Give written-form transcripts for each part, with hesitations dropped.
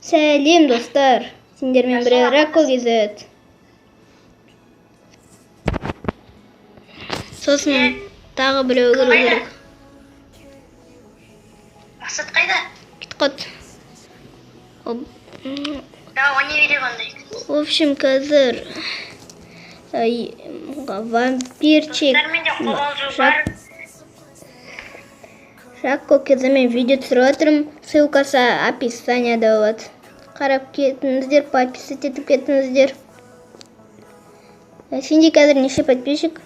Сәлем, достар! Сендермен бірге Рако KZ. Сосын тағы біреу кіру Қайда? керек. Мақсат қайда? Кетіп қалды. Да, ойнай берейік онда. В общем, қазір вампирчик Достар, менде қобалжу бар. Жакко KZ-мен видео түсіріп жатырмын. Ссылкасы описанияда болады. Қарап кетіңіздер, подписаться етіп кетіңіздер. Сенде қазір неше подписчик?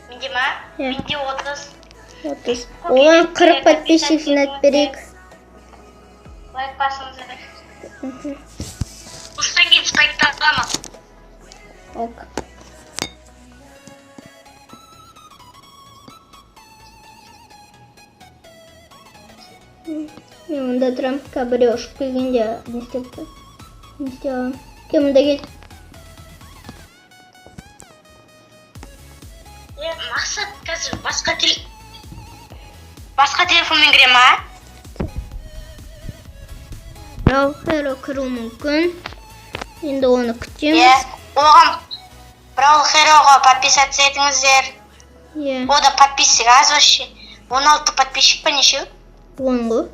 Менде ма? Иә. Менде 30. 30. Оған 40 подписчик жинап берейік. Лайк басыңыздар. Осыдан кейін спайкты аламын. Ок. Мен мұнда тұрамын. Қазір біреу ұшып келгенде не істеп, не істей аламын. Кел, мұнда кел. Е, Мақсат қазір басқа телефонмен кіре ма? Брау Херо кіруі мүмкін. Енді оны күтеміз. Иә. Оған, Брау Хероға подписаться етіңіздер. Иә. О да подписчик аз вообще. 16 подписчик па, нешеу? 10 ғой.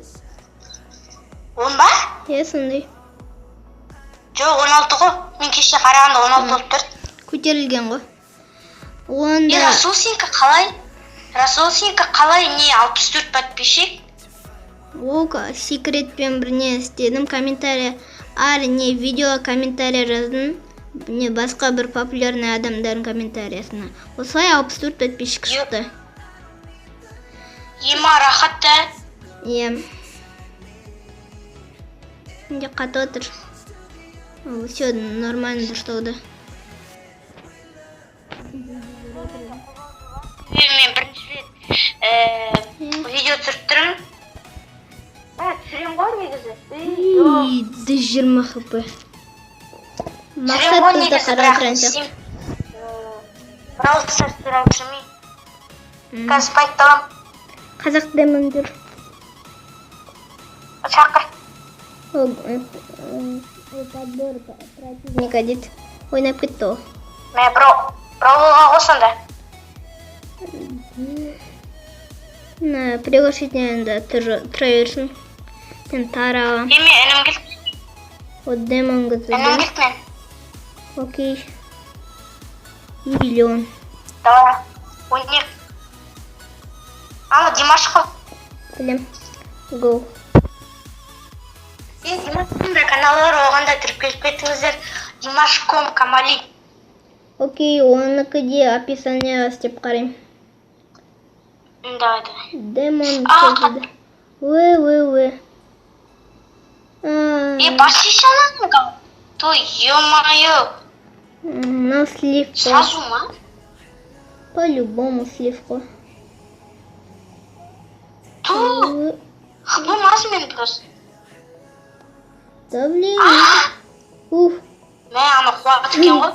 10 ба? Иә, сондай. Жоқ, 16 ғой. Мен кеше қарағанда 16 болып тұр. Көтерілген ғой. Е, Онда Расул, сенікі қалай? Расул, сенікі қалай? Не, 64 подписчик? Ол секретпен бір не істедім, комментарий, әр не видео комментарий жаздым, не басқа бір популярный адамдардың комментариясына. Осылай 64 подписчик шықты. Ема, рахат та. Иә. Менде қатып отыр. Все нормально, дұрысталды. Мен бірінші рет видео түсіріп тұрмын. Ә, түсіремін ғой негізі. И 120 хп. Түсіремін Мақсат ғой бізді негізі, қарап бірақ отырған сияқты. сен Brawl Stars туралы түсірмеймін. Қазір спайкты аламын. Қазақ демон жүр. Шақыр. Ол подбор противника дейді. Ойнап кетті ол. Мә, Браулға қос онда. На приглашениені тұра берсін. Мен тара аламын. Еме, інім келді. О, демон Інім қызы. келді мен. Окей. Миллион. Давай. Ойнайық. Ана, Димаш қой. Білем. Го. Е, Димаштың да каналы бар, оған да тіркеліп кетіңіздер. Димаш ком Камали. Окей, оныкі де описание істеп қараймын. Давай, давай. Демон А, қызы. Ө, ө, ө. Е, басшы ананың. То, ё-моё. Мынау слив қой. Сразу ма? По-любому слив қой. Ту, Ө, хпым аз мен просто. Да блин. А! Уф, Мә, ана қуат екен ғой.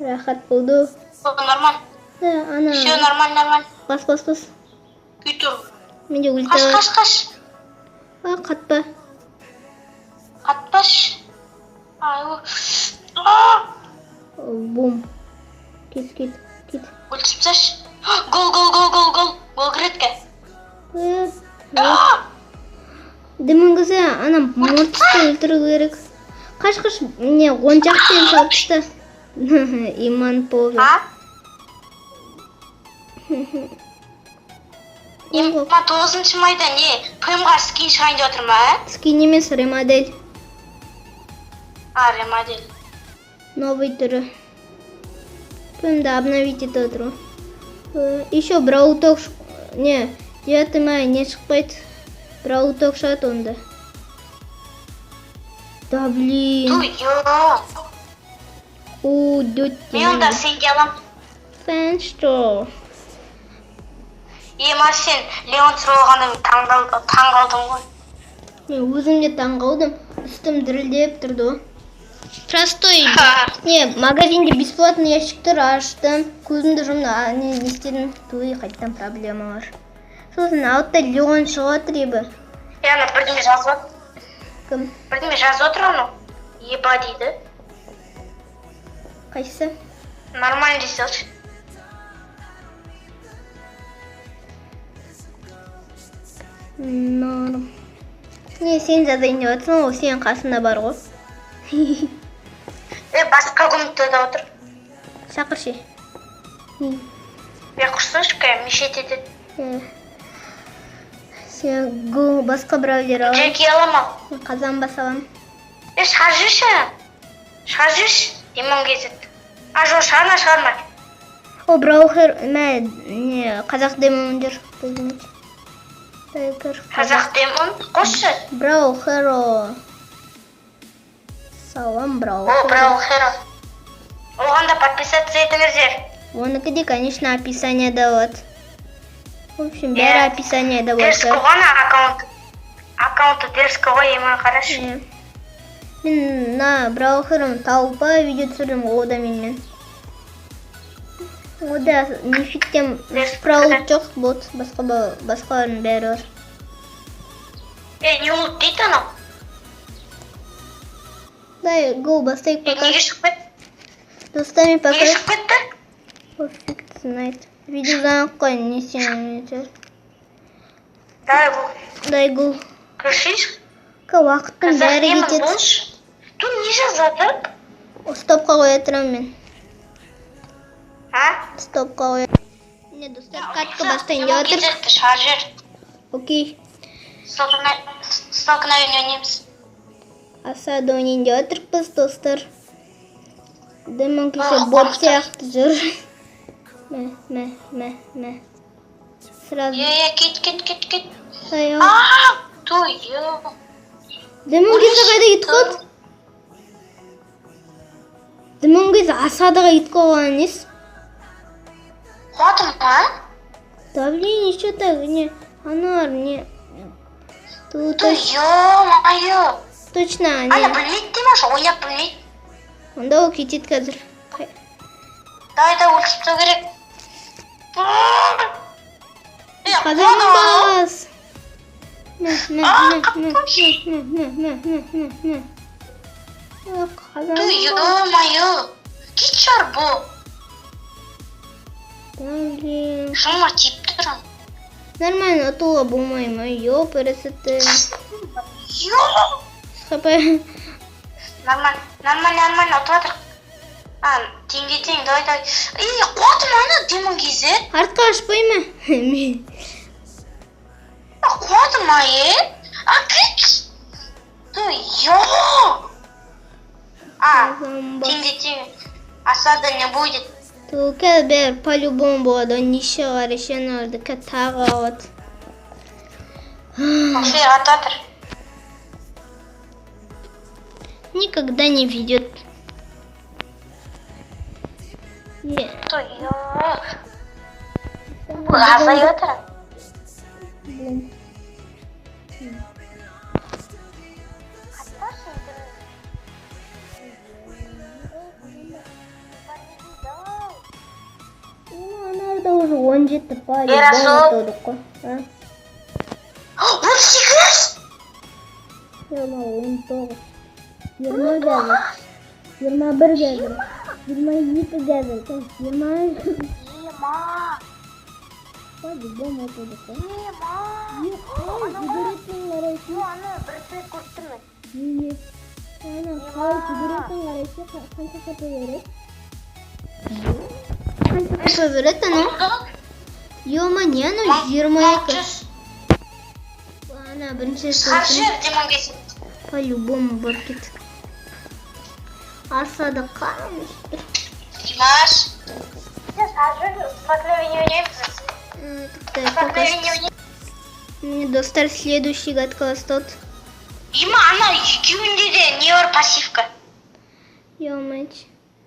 рахат болды. О, нормально. Да, ана. Все нормально, нормально. Бас, бас, бас. Үй тұр. Менде ульта Қаш, бар. қаш, қаш. А, қатпа. Қатпаш. Ай, о. А! Бум. Кет, кет, кет. Өлтіріп тасташы. Гол, гол, гол, гол, гол. Гол кіреді ке. Э, А! Демон қызы, ана Мортисті өлтіру керек. Қаш, қаш, не, оң жақпен салып таста. Иман повер. А? Оң қол. Ема, 9 майда не? ПМ-ға скин шығайын деп отыр ма, ә? Скин емес, ремодель. А, ремодель. Новый түрі. ПМ-ді обновить етіп отыр ғой. Еще Brawl Talk не, 9 мая не шықпайды. Brawl Talk шығады онда. Да блин. Ту, ё. У, дють. Мен онда сенге аламын. Фэн что? Ема, сен Леон түсіріп алғанда мен таң қалдым ғой. Мен өзім де таң қалдым. Үстім дірілдеп тұрды ғой. Простой. Не, магазинде бесплатный ящик тұр, аштым. Көзімді жұмды, а, не, не істедім. Туй, қайтадан проблемалар. Сосын алтта Леон шығып жатыр ебі. Е, ана бірдеме жазып отыр. Кім? Бірдеме жазып отыр анау. Еба дейді. Қайсысы? Нормально дей салшы. Норм. Не, сен жазайын деп жатырсың, ол сенің қасында бар ғой. Е, басқа комнатада отыр. Шақыршы. Не? Е, құрсыншы, кәдімгі мешет етеді. Е. Сен гу басқа біреулер алайын. Джеки ала ма? Мен қазан бас аламын. Е, шығарып жіберші. Шығарып жіберші. Димон кезет. А, жоқ, шығарма, шығарма. О, браухер, мә, не, қазақ демон жүр. Білмейді. Тайгер. Қазақ демон. Қосшы. Браухеро. Салам, О, Браухеро. Брау Херо. Оған да подписаться етіңіздер. Оныкі де, конечно, описаниеда болады. В общем, бәрі Иә. описаниеда Дерзкий болады. ғой ана аккаунт. Аккаунты дерзкий ғой, Иман, қарашы. Иә. Мен мына Браухером тауып видео түсірдім ғой, о да менімен. О да нефиттен спраут жоқ, бот, басқа басқалардың бәрі бар. Е, не болды дейді анау? Дай, го, бастайық Е, пока. неге шығып кетті? Достар, мен пока. Неге шығып кетті? Пофиг знает. Видео звонок қой, не сен. Давай, бұл. Дай гол. Көршейші. Ка уақыттың Қазақ бәрі демон кетеді. болшы. Тут не жазады? Стопқа қоя тұрамын мен. А? Стопқа қоя. Міне, достар, катка бастайын деп жатыр. Кетеді, шығарып жібер. Окей. Столкновение ойнаймыз. Асады ойнайын деп жатырмыз, достар. Демон кеше Ах, бот қорқытты. сияқты жүр. Мә, мә, мә, мә. Сразу. Е, е, кет, кет, кет, кет. Ай, ау. А, той, е. Демон кеше қайда кетіп қалды? Демон кеше асадыға кетіп қалған несі? Қуады ма? Да блин, еще так, не, анар, не. Тут Той, ё-моё. точно, Ана не. білмейді деймін, ойнап білмейді. Онда ол кетеді қазір. Давай, давай, өлтіріп тастау керек. Е, Қазір қуады ма анау? бас. Мә, мә, А, мә, мә, мә, мә, мә, мә, мә, мә. Ө, қазан Той, бас. ё-моё. Кет шығар бұл. Да блин. Жыма тиіп тұр. Нормально, ұтуға болмай ма? Ёпрст. Ё! Хп. Нормально, нормально, нормально, ұтып жатыр. А, теңге тең, давай, давай. Ей, қуады ма ана демон кезет? Артқа ашпай ма? Мен. Қуады ма, е? А, кет! Той, ё! А, Қазан бас. теңге тең. Осада не будет. Қазір бәрі по-любому болады. Неше қарашы аналарды тағы алады. Вообще, ататыр. Никогда не ведет. Не. Той, ё! Бұл азайып жатыр. Блин. Ну, анарда уже 17 по-любому Ерасыл. ұтылдық қой. А? 18! Жиырма, 19. 20 қазір. 21 қазір. 22 қазір. 23. Ема! По-любому ұтылдық қой. Ема! Ей, жүгіретін қарайшы. Аны бір рет көріп тұрмын. Не? Ана қалай жүгіретін қарайшы, қанша хп береді? Қанша хп береді анау? Ема, не анау 22. 100. Ана бірінші Шығарып сортын жібер, демон кезет. по-любому барып кеттік. Асады қанша. Димаш. Шығарып жібер, столкновение ойнаймыз. Так, пока Столкновение что. ойнаймыз. Міне, достар, следующий катка басталды. Ема, ана екеуінде де не бар, пассивка. Ё-моё.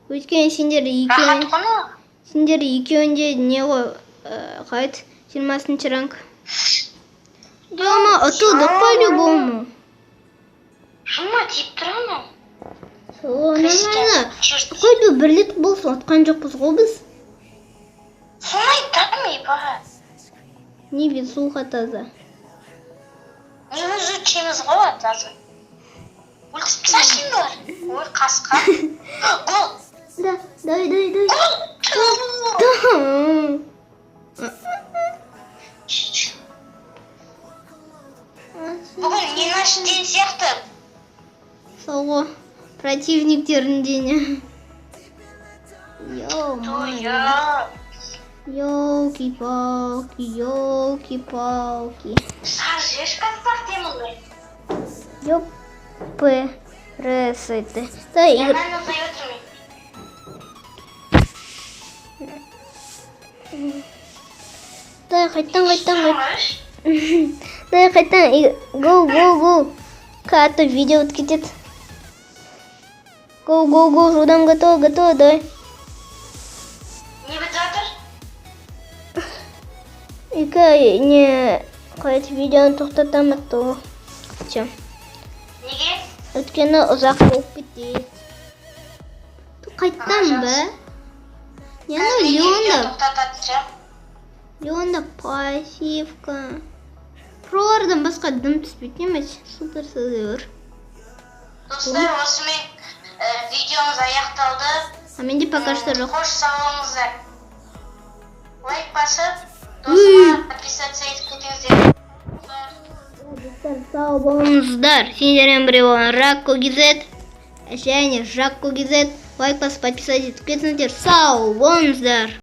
Өйткені сендер Рахат екеуін қой мына. сендер екеуінде не ғой, қалай еді, 20-шы ранг. Ема, ұтылдық по-любому. Жыма тиіп тұр анау. О, нормально. Черт. Хоть бы бір рет болсын ұтқан жоқпыз ғой біз. Соны айтамын, еба. Не везуха таза. Невезучий міз ғой даже. Өлтіріп тасташы енді олар. Ой, қасқа. Гол! Да, давай, давай, давай. Гол! Да. Бүгін не наш день сияқты. Сол ғой. Противник тердің день і. Ё-моё. Тоя. Ёлки-палки, ёлки-палки. Сары жіберші қазақ деймін ғой. Ёп, ресети. Та ігр. Нормально ұзай отырмын. Та қайттан, қайттан, қайттан. Давай қайттан. Го, го, го. Карта видео өтіп кетеді. Го, го, го, жылдам, готово, готово, давай. Не бітіп жатыр? Екі не қайт видеоны тоқтатамын то. Все. Неге? Өйткені ұзақ болып кетеді. Қайттан ба? Не, анау Леонда. Тоқтататын шығар. Леонда пассивка. Пролардан басқа дым түспейді емес. Супер сызыр. Достар, осымен видеомыз аяқталды. А менде пока что жоқ. Қош, сау болыңыздар. Лайк басып, досыма подписаться етіп кетіңіздер. Достар, сау болыңыздар. Сендермен бірге болған Ракко KZ және Жакко KZ. Лайк басып, подписаться етіп кетіңіздер. Сау болыңыздар.